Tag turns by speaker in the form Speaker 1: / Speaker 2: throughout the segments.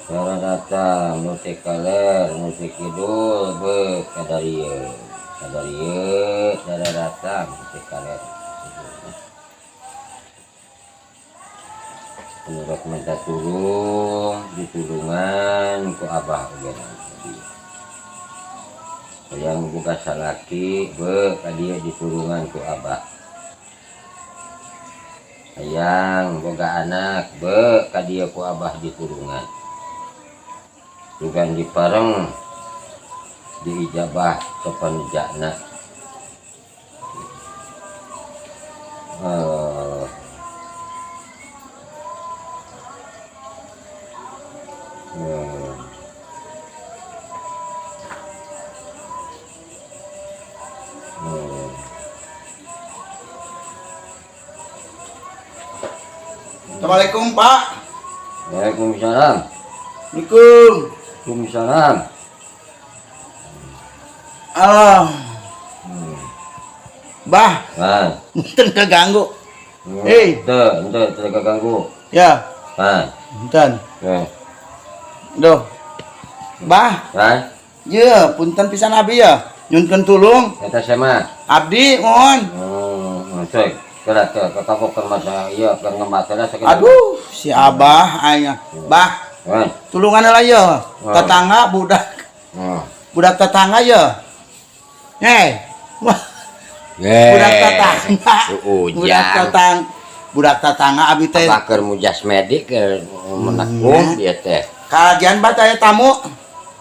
Speaker 1: Cara datang nu ti kaler, nu ti kidul be kadarieu. Kadarieu cara datang ti kaler. Menurut minta tulung, ditulungan ku abah oge nanti. Hayang boga salaki be ka dieu ditulungan ku abah. Hayang boga anak be ka dieu ku abah ditulungan. Dugan dipareng diijabah sepanjana.
Speaker 2: Assalamualaikum Pak.
Speaker 1: Waalaikumsalam.
Speaker 2: Assalamualaikum.
Speaker 1: Waalaikumsalam.
Speaker 2: Ah. Bah.
Speaker 1: Nah.
Speaker 2: Enten keganggu. Hei.
Speaker 1: Ente, ente teu keganggu.
Speaker 2: Ya.
Speaker 1: Nah.
Speaker 2: Enten. Duh. Bah.
Speaker 1: Nah.
Speaker 2: Ye, punten pisan abdi ya. Nyunkeun tulung.
Speaker 1: Eta sama.
Speaker 2: Abdi mohon.
Speaker 1: Cek. Kira teh kakapokeun masa ieu keur ngematena sakitu.
Speaker 2: Aduh, si Abah aya. Bah.
Speaker 1: Nah.
Speaker 2: Tulungan lah ya. Tetangga budak. Budak tetangga ya. Hei. Wah. Budak tetangga. Budak tetangga. Budak tetangga abi teh.
Speaker 1: Abah keur mujas medik keur menekung ieu teh.
Speaker 2: Kajian bat aya tamu.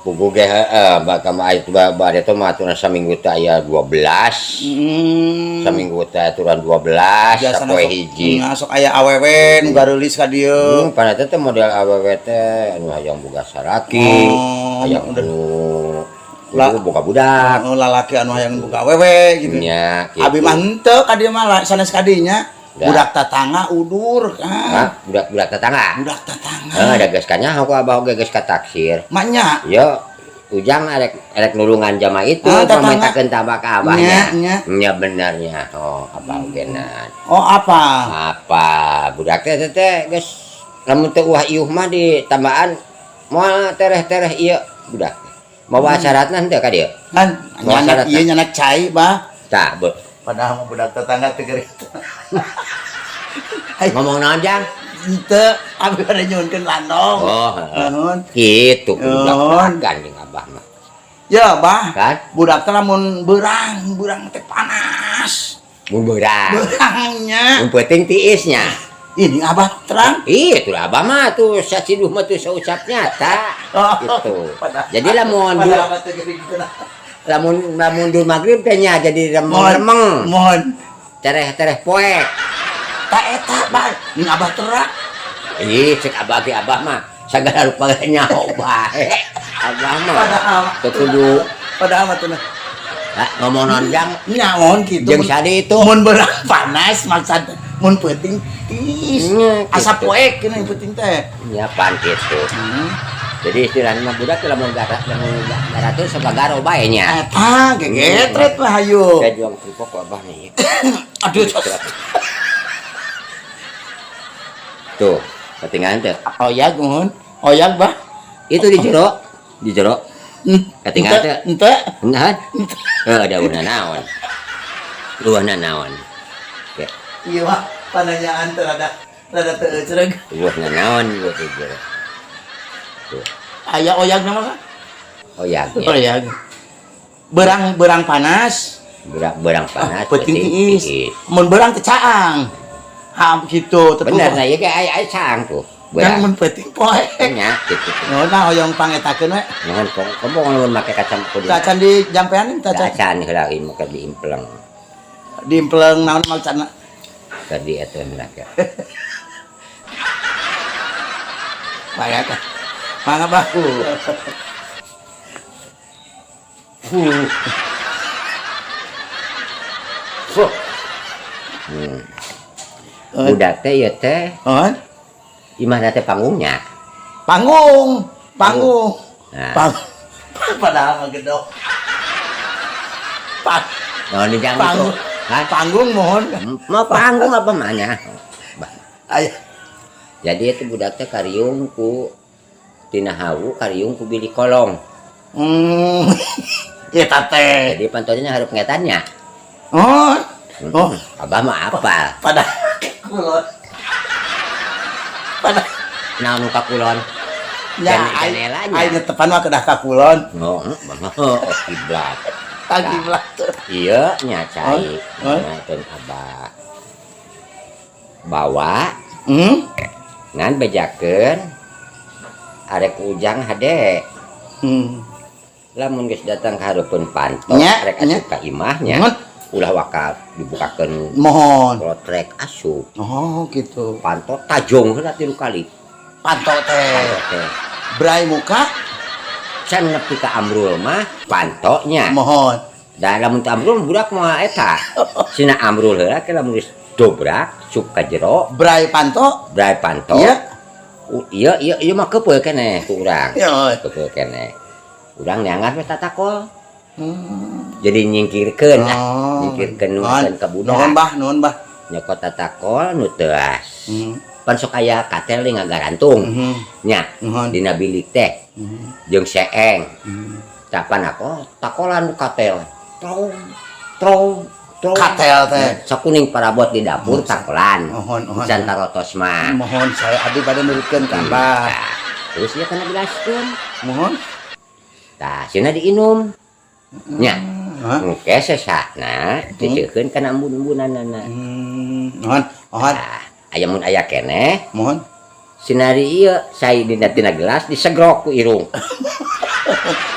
Speaker 1: Pugu ge heeh, bakal mah aya bade teh mah aturan saminggu teh aya 12. Saminggu teh aturan 12, sapoe hiji.
Speaker 2: Sok aya awewe nu gareulis ka dieu.
Speaker 1: Pana teh model awewe teh anu hayang boga salaki, hayang anu boga budak.
Speaker 2: Oh, lalaki anu hayang boga awewe gitu.
Speaker 1: Nya, gitu.
Speaker 2: Abi mah henteu ka dieu mah sanes ka dinya. Budak tetangga udur kan.
Speaker 1: Hah? Budak tetangga?
Speaker 2: Budak tetangga.
Speaker 1: Heeh, da geus kanyaho ku abah oge geus kataksir.
Speaker 2: Maknya?
Speaker 1: Yo, Ujang arek nulungan jama itu, pamitakeun tambah ka abahnya.
Speaker 2: Nya, nya.
Speaker 1: Nya benernya. Oh, abah oge na.
Speaker 2: Oh, apa?
Speaker 1: Apa? Budak teh teh geus lamun teu uah iuh mah ditambahan moal tereh-tereh ieu budak. Mawa syaratna henteu ka dieu?
Speaker 2: Kan
Speaker 1: Mawa
Speaker 2: nyanak
Speaker 1: syaratna.
Speaker 2: ieu nyanak cai, Bah.
Speaker 1: Tah, be.
Speaker 2: Padahal mah budak tetangga teh geuring.
Speaker 1: Ngomong naon, Jang?
Speaker 2: Henteu, abi bade nyuhunkeun landong.
Speaker 1: Oh, heeh.
Speaker 2: Nuhun.
Speaker 1: Kitu budak
Speaker 2: Nuhun.
Speaker 1: gandeng abah mah.
Speaker 2: Ya, Bah.
Speaker 1: Kan?
Speaker 2: Budak teh lamun beurang, beurang teh panas.
Speaker 1: Mun beurang.
Speaker 2: Beurangnya.
Speaker 1: Mun peuting tiisnya.
Speaker 2: Ini abah terang.
Speaker 1: Ih, itulah abah mah tuh saciduh mah tuh saucap nyata.
Speaker 2: Oh,
Speaker 1: gitu.
Speaker 2: padahal
Speaker 1: Jadi lamun
Speaker 2: padahal abah teh geuring gitu nah.
Speaker 1: Lamun mundur maghrib teh nya jadi remeng-remeng.
Speaker 2: Mohon.
Speaker 1: Tereh-tereh poek.
Speaker 2: Ta eta, Bah. Ning abah terang.
Speaker 1: Ih, cek abah ge abah mah sagala rupa ge nyaho bae. Abah mah
Speaker 2: Padahal
Speaker 1: teu kudu.
Speaker 2: Padahal mah teu.
Speaker 1: Hah, ngomong naon, Jang?
Speaker 2: Nya mohon kitu.
Speaker 1: Jeung sadi itu.
Speaker 2: Mun beurang panas maksad mun peuting tiis.
Speaker 1: Nya,
Speaker 2: Asa
Speaker 1: gitu.
Speaker 2: poek geuna peuting teh.
Speaker 1: Nya pan kitu. Jadi istilahna mah budak teh lamun gara lamun gara teh sabagaro bae nya.
Speaker 2: Eta gegetret lah hayu.
Speaker 1: Saya juang kerupuk ku abah nih.
Speaker 2: Aduh.
Speaker 1: Tuh, ketinggalan teh.
Speaker 2: Oyak nuhun. Oyak, Bah.
Speaker 1: Itu di jero, di jero. Ketinggalan teh.
Speaker 2: Ente.
Speaker 1: Hah? Heuh, ada urna naon. Urna naon. Oke.
Speaker 2: Iya, Pak. Pananyaan teh rada teu euceureg.
Speaker 1: Urna naon ieu di jero. Tuh.
Speaker 2: Aya oyak nama, Pak?
Speaker 1: Oyak, ya.
Speaker 2: Oyak. Berang panas.
Speaker 1: Berang panas,
Speaker 2: Ah, peuting
Speaker 1: peuting
Speaker 2: tiis.
Speaker 1: tiis.
Speaker 2: Mun berang teh caang. Ha gitu, tetep.
Speaker 1: Bener, nah ieu ge aya caang tuh.
Speaker 2: Kan
Speaker 1: Berang.
Speaker 2: mun peuting poek.
Speaker 1: Nya gitu.
Speaker 2: Nuhun nah hoyong pangetakeun we.
Speaker 1: Nuhun komo lamun make kacang kudu.
Speaker 2: Tacan di jampean tacan.
Speaker 1: Tacan heula ieu mah diimpleng.
Speaker 2: Diimpleng naon maksudna?
Speaker 1: Keur di eta mah ka.
Speaker 2: Mangga ka. Mangga, Bah.
Speaker 1: Fuh. Budak teh ieu teh.
Speaker 2: Oh.
Speaker 1: Imahna teh panggungnya.
Speaker 2: Panggung, panggung.
Speaker 1: Nah.
Speaker 2: Padahal mah gedok.
Speaker 1: Naon di jang itu?
Speaker 2: Panggung.
Speaker 1: Hah?
Speaker 2: Panggung mohon.
Speaker 1: Mau panggung apa mana? Bah.
Speaker 2: Aya.
Speaker 1: Jadi itu budak teh kariung ku Tina hawu kariung ku bilik kolong.
Speaker 2: Eta teh.
Speaker 1: Jadi pantonya hareup ngetannya.
Speaker 2: Oh. Oh,
Speaker 1: Abah mah apal.
Speaker 2: Pada kulon. Pada
Speaker 1: Naon nu ka kulon?
Speaker 2: nya
Speaker 1: Janelanya.
Speaker 2: Aing netepan mah kedah ka kulon.
Speaker 1: Oh, oh, kiblat.
Speaker 2: Ka kiblat.
Speaker 1: Iya nya cai.
Speaker 2: Oh.
Speaker 1: Nah, abah. Bawa ngan bejakeun arek ujang hade. Lamun geus datang ka hareupeun panto rek asup ka imahnya.
Speaker 2: Mohon.
Speaker 1: Ulah waka dibukakeun
Speaker 2: Mohon.
Speaker 1: klotrek asup.
Speaker 2: Oh, gitu.
Speaker 1: Panto tajong heula 3 kali.
Speaker 2: Panto teh.
Speaker 1: Panto teh.
Speaker 2: Brai muka.
Speaker 1: Can nepi ka amrul mah pantoknya.
Speaker 2: Mohon.
Speaker 1: Dan lamun teu amrul budak moal eta. Sina amrul heula ke lamun geus dobrak sup ka jero.
Speaker 2: Brai panto.
Speaker 1: Brai panto.
Speaker 2: Iya.
Speaker 1: Iya iya iya mah kepeul keneh ku urang.
Speaker 2: Iya.
Speaker 1: Kepeul keneh. Urang neangan we tatakol. Jadi nyingkirkeun lah.
Speaker 2: Oh.
Speaker 1: Nyingkirkeun nu
Speaker 2: Nuhun.
Speaker 1: ka budak.
Speaker 2: Nuhun, Bah, nuhun, Bah.
Speaker 1: Nyokot tatakol nu teuas. Pan sok aya katel li ngagarantung. Nya.
Speaker 2: Nuhun.
Speaker 1: Dina bilik teh. Jeung seeng. Capan aku takolan nu katel. Trong trong trong.
Speaker 2: Katel teh.
Speaker 1: Sakuning parabot di dapur takolan.
Speaker 2: Mohon, mohon.
Speaker 1: Can tarotos mah.
Speaker 2: Mohon saya abdi pada nurutkeun ka Abah.
Speaker 1: Tah, terus ieu kana gelaskeun.
Speaker 2: Mohon.
Speaker 1: Tah, sina diinum. Nya.
Speaker 2: Hah?
Speaker 1: Engke sesahna diceukeun kana embun-embunanana.
Speaker 2: Mohon, mohon.
Speaker 1: Tah, aya mun aya keneh.
Speaker 2: Mohon.
Speaker 1: Sinari ieu sai dina tina gelas disegrok ku irung.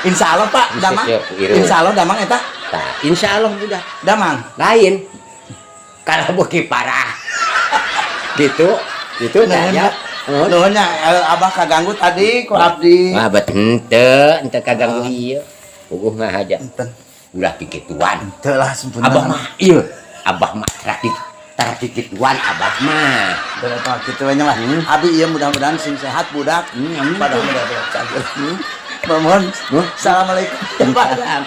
Speaker 2: Insya Allah, Pak, damang.
Speaker 1: Disegrok ku irung.
Speaker 2: Insya Allah damang eta.
Speaker 1: Tah, insya Allah budak.
Speaker 2: Damang.
Speaker 1: Lain. Kalau beuki parah. Gitu, gitu tah
Speaker 2: Nuhun,
Speaker 1: ya.
Speaker 2: Pak. Nuhun nya, Abah kaganggu tadi ku abdi.
Speaker 1: Wah, bet henteu, henteu kaganggu ieu. Puguh mah aja.
Speaker 2: Enten.
Speaker 1: Ulah kikituan.
Speaker 2: Henteu lah sempurna.
Speaker 1: Abah mah ieu. Abah mah tara kikituan abah mah.
Speaker 2: Dan apa kitu we nya lah. Abi ieu mudah-mudahan sing sehat budak.
Speaker 1: Amin.
Speaker 2: Pada mudah-mudahan cageur. Mohon. Assalamualaikum.
Speaker 1: Salam,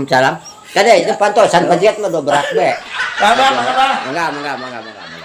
Speaker 1: salam. Kade itu pantosan pajiat mah dobrak be.
Speaker 2: Abah, abah.
Speaker 1: Mangga, mangga, mangga, mangga.